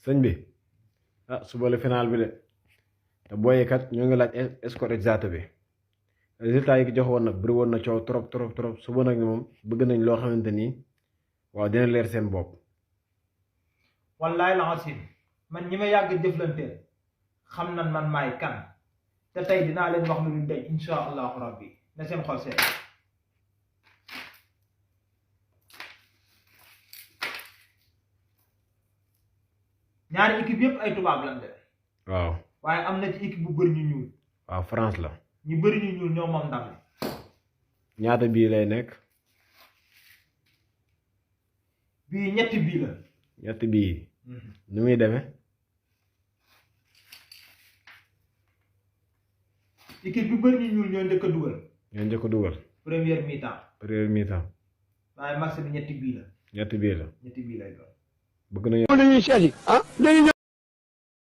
sëñ bi suba la final bi de te booyee kat ñoo ngi laaj score exact bi résultat yi ki jox woon nag bëri woon na coow trop suba nag moom bëgg nañ loo xamante ni waaw dina leer seen bopp. wallaay la asim man ñi ma yàgg jëflanteel xam nan man maay kan te tey dinaa leen wax lu dul day insha allahu rabbi na seen xol seen ñaari équipe yëpp ay tubaab lan de waaw waaye am na ci équipe bu bëri ñu ñuul. waaw France la. ñu bëri ñu ñuul ñoo moom ndam li. ñaata bii lay nekk. bii ñetti bii la. ñetti bii. nu muy demee. équipe bu bëri ñu ñuul ñoo njëkk a dugal. ñoo njëkk a dugal. première mi-temps. première mi-temps. waaye match bi ñetti bii la. ñetti bii la. ñetti bii lay doon. bëgg nañu